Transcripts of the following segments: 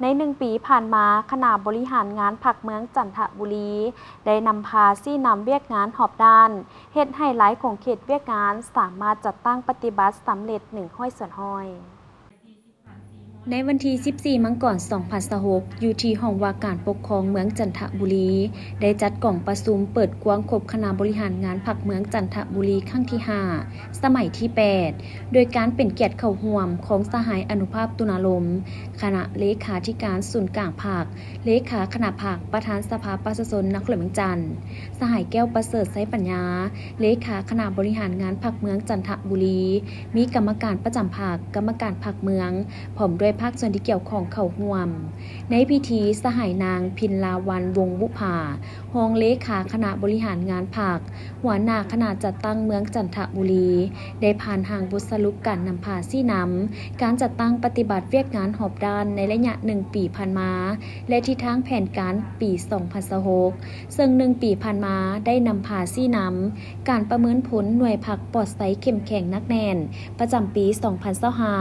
ໃນໜຶ່ງປີຜ່ານມາ, ຄະນະບໍລິຫານງານພັກເມືອງຈັນທະບູລີ ໄດ້ນຳພາຊີ້ນຳວຽກງານຮອບດ້ານ, ເຮັດໃຫ້ຫຼາຍຂົງເຂດວຽກງານສາມາດຈັດຕັ້ງປະຕິບັດສຳເລັດໜຶ່ງຮ້ອຍສ່ວນຮ້ອຍ. ໃນວັນທີສິບສີ່ ມັງກອນ ສອງພັນຊາວຫົກ ຢູ່ທີ່ຫ້ອງວ່າການປົກຄອງເມືອງຈັນທະບູລີ ໄດ້ຈັດກອງປະຊຸມເປີດກວ້າງຄົບຄະນະບໍລິຫານງານພັກເມືອງຈັນທະບູລີ ຄັ້ງທີຫ້າ ສະໄໝທີແປດ ໂດຍການເປັນກຽດເຂົ້າຮ່ວມຂອງສະຫາຍອະນຸພາບ ຕຸນາລົມ ຄະນະເລຂາທິການສູນກາງພັກ, ເລຂາຄະນະພັກ, ປະທານສະພາປະຊາຊົນນະຄອນຫຼວງວຽງຈັນ, ສະຫາຍ ແກ້ວປະເສີດ ໄຊປັນຍາ ເລຂາຄະນະບໍລິຫານງານພັກເມືອງຈັນທະບູລີ, ມີກຳມະການປະຈຳພັກ, ກຳມະການພັກເມືອງ ພ້ອມດ້ວຍພາກສ່ວນທີ່ກ່ຽວຂ້ອງເຂົ້າຮ່ວມ. ໃນພິທີ, ສະຫາຍນາງ ພິນລາວັນ ວົງບຸພາ ຮອງເລຂາຄະນະບໍລິຫານງານພັກ, ຫົວໜ້າຄະນະຈັດຕັ້ງເມືອງຈັນທະບູລີ ໄດ້ຜ່ານຮ່າງບົດສະຫຼຸບການນຳພາຊີ້ນຳການຈັດຕັ້ງປະຕິບັດວຽກງານຮອບດ້ານໃນໄລຍະໜຶ່ງປີຜ່ານມາ ແລະ ທິດທາງແຜນການປີສອງພັນຊາວຫົກ ເຊິ່ງໜຶ່ງປີຜ່ານມາໄດ້ນຳພາຊີ້ນຳການປະເມີນຜົນໜ່ວຍພັກປອດໃສເຂັ້ມແຂງໜັກແໜ້ນ ປະຈຳປີສອງພັນຊາວຫ້າ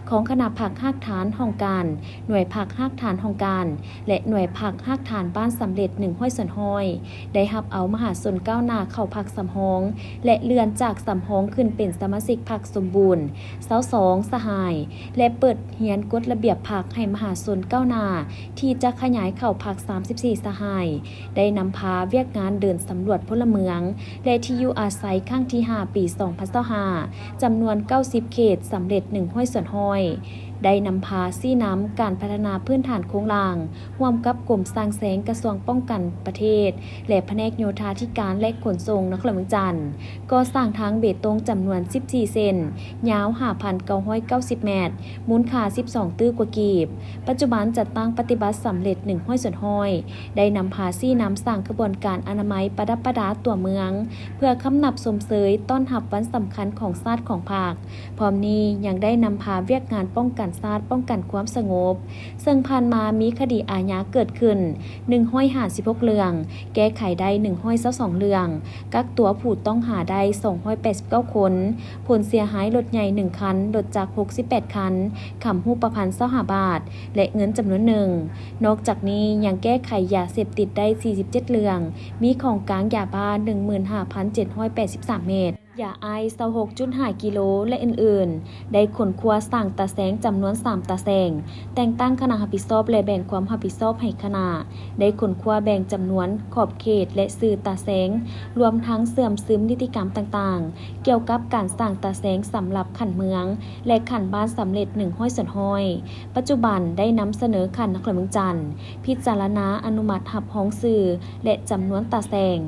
ຂອງຄະນະພັກຮາກຖານຫ້ອງການ, ໜ່ວຍພັກຮາກຖານຫ້ອງການ ແລະ ໜ່ວຍພັກຮາກຖານບ້ານສຳເລັດໜຶ່ງຮ້ອຍສ່ວນຮ້ອຍ ໄດ້ຮັບເອົາມະຫາຊົນກ້າວໜ້າເຂົ້າພັກສຳຮອງ ແລະ ເລື່ອນຈາກສຳຮອງຂຶ້ນເປັນສະມາຊິກພັກສົມບູນ ຊາວສອງ ສະຫາຍ ແລະ ເປີດຮຽນກົດລະບຽບພັກໃຫ້ມະຫາຊົນກ້າວໜ້າ ທີ່ຈະຂະຫຍາຍເຂົ້າພັກສາມສິບສີ່ສະຫາຍ ໄດ້ນຳພາວຽກງານເດີນສຳຫຼວດພົນລະເມືອງ ແລະ ທີ່ຢູ່ອາໄສຄັ້ງທີຫ້າ ປີສອງພັນຊາວຫ້າ ຈຳນວນເກົ້າສິບເຂດ ສຳເລັດໜຶ່ງຮ້ອຍສ່ວນຮ້ອຍ ໄດ້ນຳພາຊີ້ນຳການພັດທະນາພື້ນຖານໂຄງລ່າງ ຮ່ວມກັບກົມສ້າງແສງ ກະຊວງປ້ອງກັນປະເທດ ແລະ ພະແນກໂຍທາທິການ ແລະ ຂົນສົ່ງນະຄອນຫຼວງວຽງຈັນ ກໍ່ສ້າງທາງເບຕົງຈຳນວນສິບສີ່ເສັ້ນ, ຍາວຫ້າພັນເກົ້າຮ້ອຍເກົ້າສິບແມັດ, ມູນຄ່າສິບສອງຕື້ກວ່າກີບ. ປັດຈຸບັນຈັດຕັ້ງປະຕິບັດສຳເລັດໜຶ່ງຮ້ອຍສ່ວນຮ້ອຍ ໄດ້ນຳພາຊີ້ນຳສ້າງຂະບວນການອະນາໄມປະດັບປະດາຕົວເມືອງ ເພື່ອຄຳນັບຊົມເຊີຍຕ້ອນຮັບວັນສຳຄັນຂອງຊາດຂອງພັກ. ພ້ອມນີ້ຍັງໄດ້ນຳພາວຽກງານປ້ອງກັນຊາດ, ປ້ອງກັນຄວາມສະຫງົບ, ເຊິ່ງຜ່ານມາມີຄະດີອາຍາເກີດຂຶ້ນໜຶ່ງຮ້ອຍຫ້າສິບຫົກເລື່ອງ, ແກ້ໄຂໄດ້ໜຶ່ງຮ້ອຍຊາວສອງເລື່ອງ, ກັກຕົວຜູ້ຕ້ອງຫາໄດ້ສອງຮ້ອຍແປດສິບເກົ້າຄົນ, ຜົນເສຍຫາຍລົດໃຫຍ່ໜຶ່ງຄັນ, ລົດຈັກຫົກສິບແປດຄັນ, ຄຳຮູບປະພັນຊາວຫ້າບາດ ແລະ ເງິນຈຳນວນໜຶ່ງ. ນອກຈາກນີ້ຍັງແກ້ໄຂຢາເສບຕິດໄດ້ສີ່ສິບເຈັດເລື່ອງ, ມີຂອງກາງຢາບ້າໜຶ່ງໝື່ນຫ້າພັນເຈັດຮ້ອຍແປດສິບສາມເມັດ, ຢາໄອຊ໌ຊາວຫົກຈຸດຫ້າກິໂລ ແລະ ອື່ນໆ. ໄດ້ຄົ້ນຄວ້າສ້າງຕາແສງຈຳນວນສາມຕາແສງ, ແຕ່ງຕັ້ງຄະນະຮັບຜິດຊອບ ແລະ ແບ່ງຄວາມຮັບຜິດຊອບໃຫ້ຄະນະ, ໄດ້ຄົ້ນຄວ້າແບ່ງຈຳນວນ, ຂອບເຂດ ແລະ ຊື່ຕາແສງ, ລວມທັງເຊື່ອມຊຶມນິຕິກຳຕ່າງໆ ກ່ຽວກັບການສ້າງຕາແສງສຳລັບຂັ້ນເມືອງ ແລະ ຂັ້ນບ້ານສຳເລັດໜຶ່ງຮ້ອຍສ່ວນຮ້ອຍ. ປັດຈຸບັນໄດ້ນຳສະເໜີຂັ້ນນະຄອນຫຼວງວຽງຈັນ ພິຈາລະນາອະນຸມັດຮັບຮອງຊື່ ແລະ ຈຳນວນຕາແສງ.